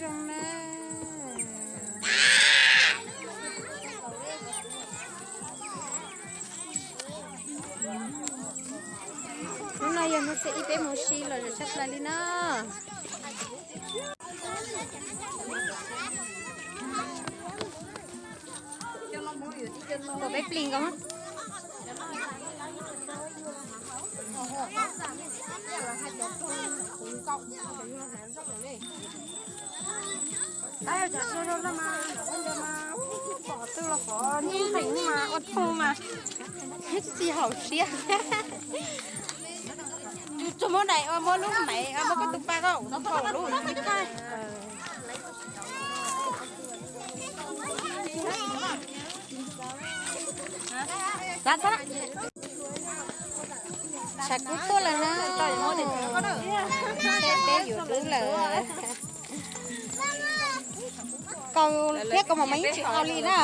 Zoo na. Hnub no yog hnub xiab ib peb mus si los zoo tshaj plaws li na. Pom peb plis nkaus. Pom twg los qhov nqees mas ua thooj mas tsis haum siab. Tsuas muab daim, muab lub maiv, muab koj tus pa koj haum lub thaij. Tshav kub tuaj lawm na, peb yuav dub lawm. Kaus thiab kaus mom mas yeej tsis haus li na.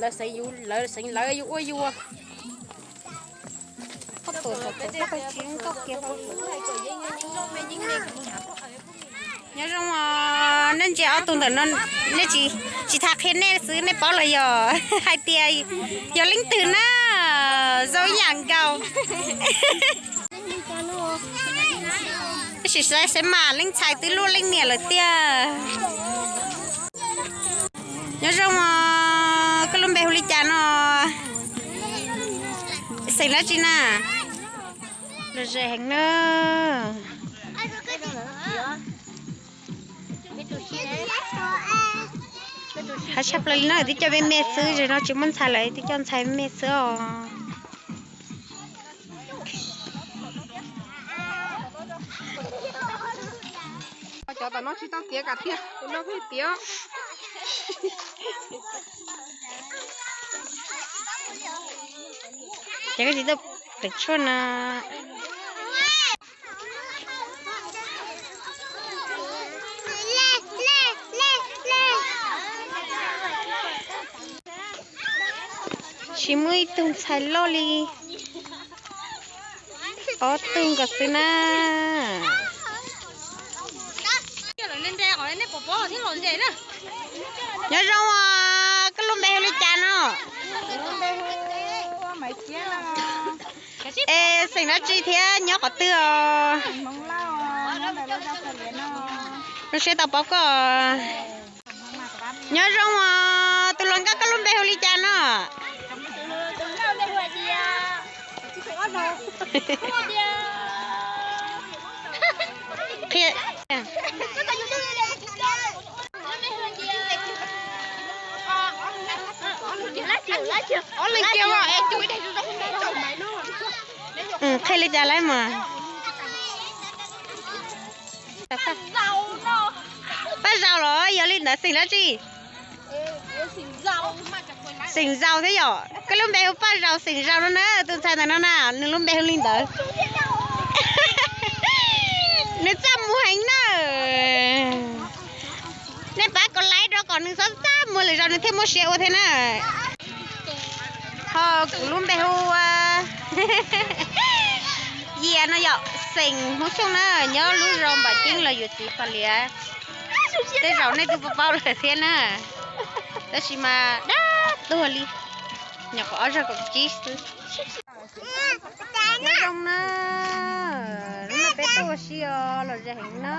Lawv xeev lawv, yus ua yus. Nyob zoo os, nej ntsia ob tug ntawm no, nej tsis, tsis tas qhia nej xwb nej paub los yog hais tias yog leej twg na, zoo ib yam nkaus. Tab sis saib mas leej ntxhais twb luaj leej niam lawm tiag. Nyob zoo os, koj lub npe hu li cas no? Xeem dab tsi na? Lom zem heev na. Haib tshaj plaws li no, twb coj me me xwb, zaum no tsis muaj ntxhais lawm, twb coj ntxhais me me xwb os. Cov tom no tsis tau tiav kam tiag, tus no pheej tiav. Ces koj tsis tau pem tshuaj na. Tsis muaj ib tug ntxhais loj li, ob tug nkaus xwb na. Nyob zoo os, koj lub npe hu li cas no? Es xeem dab tsi thiab nyob qhov twg os? Zoo siab tau paub koj. Nyob zoo os, tus hluas nkauj koj lub npe hu li cas no? Qhia. Qhia li cas lawm mas? Paj Zaus los yog li ntawd xeem dab tsi? Xeem Zaus thiab yom. Koj lub npe hu Paj Zaus xeem Zaus no na, tus ntxhais ntawm no na, nws lub npe hu li ntawd. Nws txaj muag heev na. Nej pab kom like rau kom nws txhob txaj muag lwm zaus nws thiaj muaj siab ua thiab na. Ho kuv lub npe hu Yias no yom, xeem Hmoob Xyooj na, nyob lub zos Npam Ceeb los yuav txiv Pha Lias. Tej zaum nej twb paub lawm thiab na, tab sis mas dab tuag li, nyuam qhuav ob zaug kaum tsib xwb. Nyob zoo na, hnub no peb tuaj ua si os, lom zem heev na.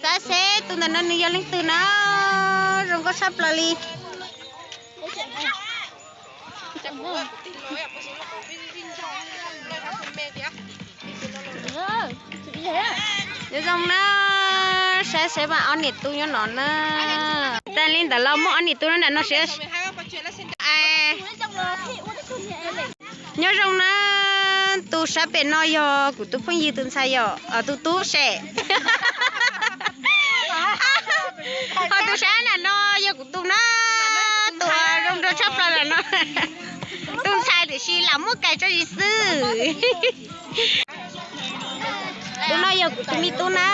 Xav seb tus ntawm no nws yog leej twg na, zoo nkauj tshaj plaws li. Nyob zoo na, saib seb mas ob niam tub nyob no na. Tag li ntawd los muaj ob niam tub nyob nram no siab. Nyob zoo na, tus sab pem no yog kuv tus phooj ywg tus ntxhais yom, tus tub sem. Ho tus sab nram no yog kuv tus na, tus zoo nraug tshaj plaws nram no. Tus ntxhais tiam sis lam muab kais tso zis xwb. Tus no yog kuv tus me tub na.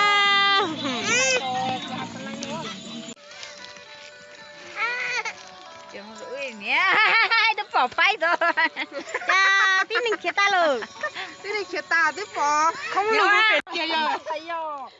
Niam, twb pom faib tau. Cas tib neeg khiav tag lawm. Tib neeg khiav tag twb pom khoob lug pem tiag yog.